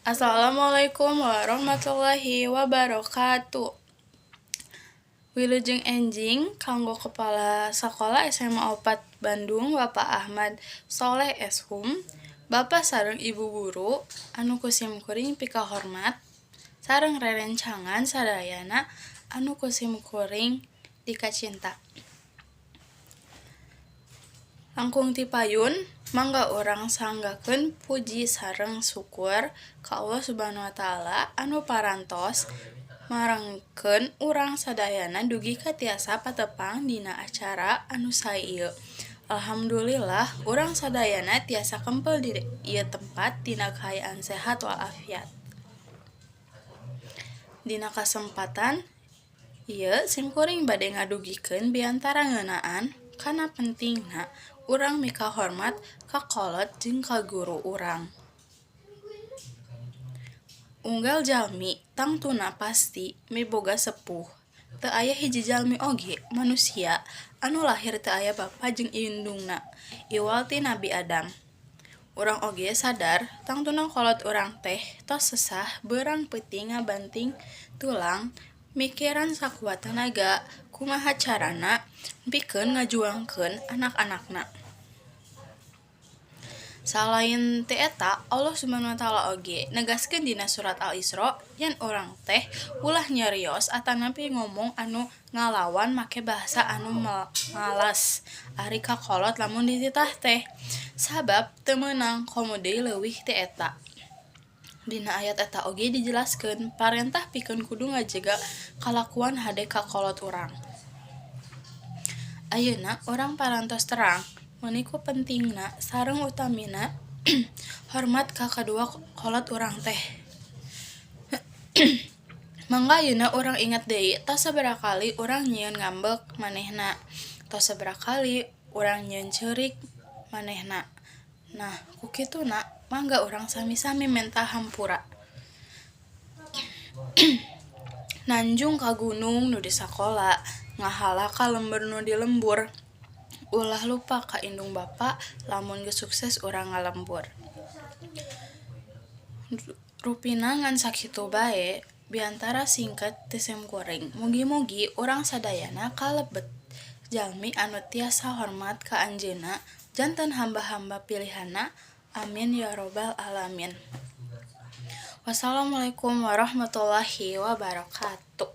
Assalamualaikum warahmatullahi wabarakatuh. Wilujeng enjing kanggo Kepala Sakola SMA 4 Bandung, Bapak Ahmad Soleh S.Hum, Bapak sareng Ibu guru anu ku simkuring pikahormat, sareng rerencangan sadayana anu ku simkuring dikacinta. Langkung ti payun, mangga urang sanggakeun puji sareng syukur ka Allah Subhanahu wa Ta'ala anu parantos marengkeun urang sadayana dugi ka tiasa patepang dina acara anu sae ieu. Alhamdulillah urang sadayana tiasa kempel di ieu tempat dina kaayaan sehat walafiat. Dina kasempatan ieu simkuring bade ngadugikeun biantara ngeunaan kana pentingna urang mikahormat ka kolot jeung ka guru urang. Unggal jalmi tangtuna pasti miboga sepuh. Teu aya hiji jalmi oge manusia anu lahir teu aya bapa jeung indungna iwal ti Nabi Adam. Urang oge sadar tangtuna kolot urang teh tos sesah beurang peuting ngabanting tulang mikiran sakuat tanaga kumaha carana pikeun ngajuangkeun anak-anakna. Salain ti eta, Allah Subhanahu wa Ta'ala oge negaskeun dina surat Al-Isra yen urang teh ulah nyarios atanapi ngomong anu ngalawan make bahasa anu males ari ka kolot lamun dititah teh, sabab teu meunang komo deui leuwih ti eta. Dina ayat eta oge dijelaskeun parentah pikeun kudu ngajega kalakuan hade ka kolot urang. Ayeuna urang parantos terang meuni ku pentingna sareng utamina hormat ka kadua kolot urang teh. Mangga ayeuna urang inget deui tos sabaraha kali urang nyieun ngambek manehna, tos sabaraha kali urang nyieun ceurik manehna. Nah, ku kituna mangga urang sami-sami menta hampura. Nanjung ka gunung nu di sakola, ngahala ka lembur nu di lembur. Ulah lupa ka indung bapa lamun geus sukses urang ngalembur. Rupina ngan sakitu bae biantara singket ti simkuring. Mugi-mugi urang sadayana kalebet jalmi anu tiasa hormat ka Anjeunna janten hamba-hamba pilihanna. Amin ya robbal alamin. Wassalamualaikum warahmatullahi wabarakatuh.